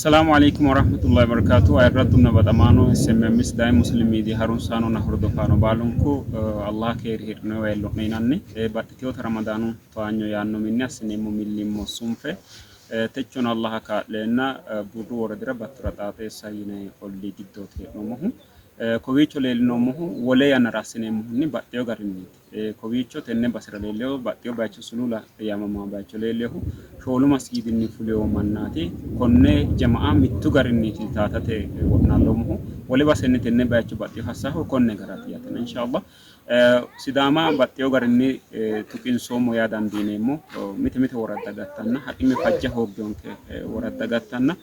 Assalaamu Aleykum Warahmatullahi Wabarakatuh Ayirraddunna baxamaano SMM Sidaami Muslim Media harunsaanonna hordofaano baalunku Allah keeri heedhino weello'ne yinanni baxxiteewota Ramadaanu towaanyo yaanno minni assineemmo millimmo sunfe techono Allah kaa'leenna Burru woradira Battura Xaaxeessa yinanni ollii giddooti hee'noommohu. Kowiicho leellinoommohu wole yannara assineemmohunni baxxeewo garinniiti. Kowiicho tenne basera leellinohu baxxeewo bayicho Sulula yaamamanno bayicho leellinohu shoolu masgiidinni fulino mannaati. Konne jama'a mittu garinniiti towaatate wo'naalloommohu. Wole basenni tenne bayicho baxxinoha assannohu konne garaati yaate. Inshallah Sidaama baxxeewo garinni tuqinsoommo yaa dandiineemmo. Mite mite woradda gattanna haqime fajja hoogginonke woradda gattanna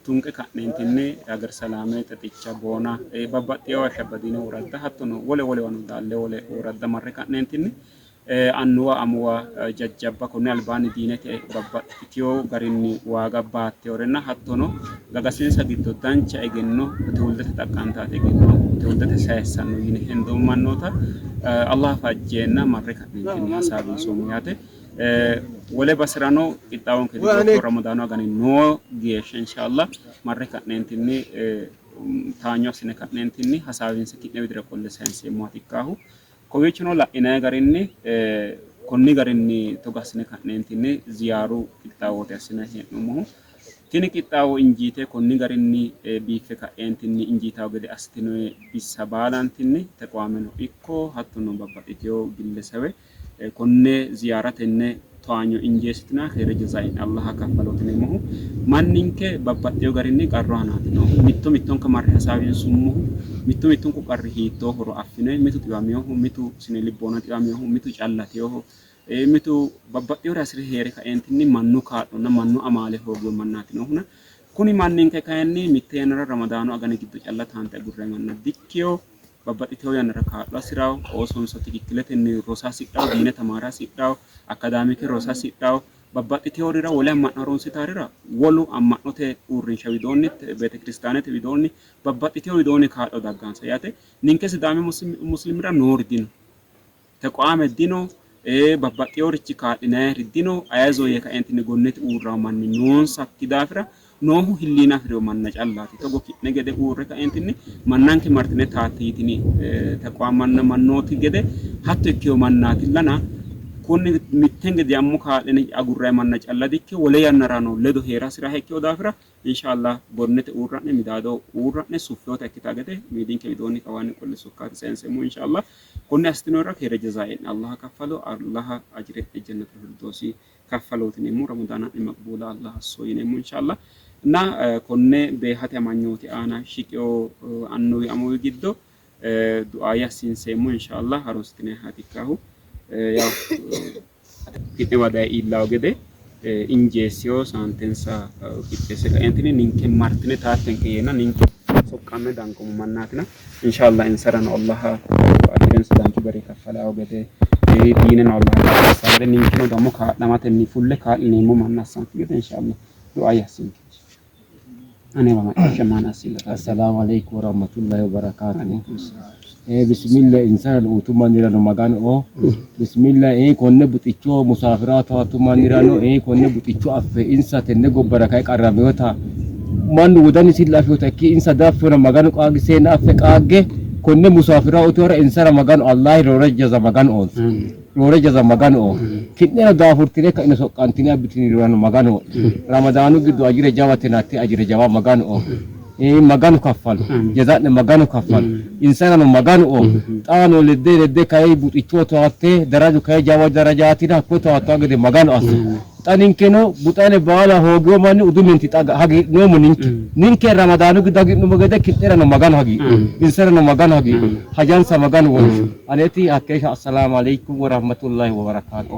tunqe ka'neentinni Hagersalaame, Xexicha, Boona babbaxxeewa Shabbadiino woradda hattono wole wolewano Daalle wole woradda marre ka'neentinni annuwa amuwa jajjabba konni albaanni diinete babbaxxitino garinni waaga baatteyorenna hattono gagasinsa giddo dancha egenno tuwuldete xaqqantaate egenno tuwuldete sayissanno yine hendoommo mannoota Allah fajjeenna marre ka'neentinni hasaawinsoommo yaate. Wole baserano qixxaawonke giddo Ramadaanu agani noo geeshsha inshallah marre ka'neentinni taanyo assine ka'neentinni hasaawinse ki'ne widira qolle sayinseemmoha ikkaahu. Kowiichono la'inanni garinni konni garinni togo assine ka'neentinni ziyaaru qixxaawooti assinanni hee'noommohu. Tini qixxaawo injiite konni garinni biiffe ka'eentinni injiitanno gede assitino bissa baalantinni tequwaameno ikko hattono babbaxxitino gillesewe konne ziyaara tenne towaanyo injeessitina keere jazaa'i'ne Allaha kaffalooti yineemmohu manninke babbaxxeyo garinni qarru aanaati noohu. Mitto mittonka marre hasaawinsummohu mittu mittunku qarri hiittoohoro affine mitu xiwaminohu, mitu sine libboona xiwaminohu, mitu callateyoho, mitu babbaxxeyore hasire hee're kaeentinni mannu kaa'lonna mannu amaale hoogino mannaati noohuna kuni manninke kayinni mitte yannara Ramadaanu agani giddo calla taante agurranni manna dikkino. Babbaxxitino yannara kaa'lo hasi'ranno, oosonsa tikikkiletenni rosa hasidhanno, diine tamaara hasidhanno, akadaamike rosa hasidhanno, babbaxxitinorira wole amma'no harunsitaarira wolu amma'note uurrinsha widoonni, beetekiristaanete widoonni, babbaxxitino widoonni kaa'lo daggansa yaate. Ninke Sidaami muslimira noori dino. Tequame dino, babbaxxinorichi kaa'linayiri dino, ayizo yee kaeentinni gonnete uurranno manni noonsakki daafira noohu hilliina afi'rino manna callaati. Togo ki'ne gede uurre kaeentinni mannanke martine taatte yitini tequamanna mannooti gede hatto ikkino mannaatillana kunni mittenge diammo kaa'line agurranni manna calla dikkino, wole yannarano ledo hee'ra hasi'raha ikkino daafira Inshallah gonnete uurra'ne midaado uurra'ne suffeota ikkita gede miidinke widoonni kawaanni qolle sokkaati sayinseemmo inshallah. Konne assitinohura keere jazaa'i'ne Allaha kaffalo, Allaha ajire'ne jannatul firdoosi kaffalooti yineemmo. Ramadaana'ne maqbuula Allah asso yineemmo inshallah. Na konne beehate amanyooti aana shiqino annuwi amuwi giddo du'aaye assiinseemmo inshallah harunsitinayihaati ikkaahu. Yaw ki'newa daye iillawo gede injeessiyo saantensa qixxeesse kaeentinni ninke martine taattenke yeenna ninke soqqamme danqoommo mannaatina inshallah insarano Allaha ajirensa danchu gari kaffalawo gede diineno Allaha kaa'lansa gede ninkeno dammo kaa'lamatenni fulle kaa'lineemmo manna assanke gede inshallah du'aye assinke. Anewa macciishshamaan assillata. Assalaamu aleykum warahmatullahi wabarakatuh. Bismillah insarano utu mannirano maganu o bismillah konne buxicho musaafira towaattu mannirano konne buxicho affe insa tenne gobbara kayi qarrameota mannu wodanisilla afeota ikki insa daffeona maganu qaagiseenna affe qaagge konne musaafira utuwara insara maganu allahi roore jaza maganu oonsa. Roore jaza Maganu oo. Ki'neno daafurtine ka'ine soqqantine abbitinirano Maganu oo. Ramadaanu giddo ajire jawatena hatte ajire jawa Maganu oo. Maganu kaffalo. Jaza'ne Maganu kaffalo. Insarano Maganu oo. Xaano ledde ledde kayi buxicho towatte daraju kayi jawa darajaatina hakkoye towaattowa gede Maganu asso. Xa ninkeno buxane baala hoogino manni udumenti xa hagiidhinoommo ninke. Ninke Ramadaanu giddo hagiidhinummo gede ki'nerano Maganu hagiidho. Insarano Maganu hagiidho. Hajansa Maganu wonsho. Aneti hakkeeshsha Assalaamu Aleykum Worahmatullahi Wobarakaatu.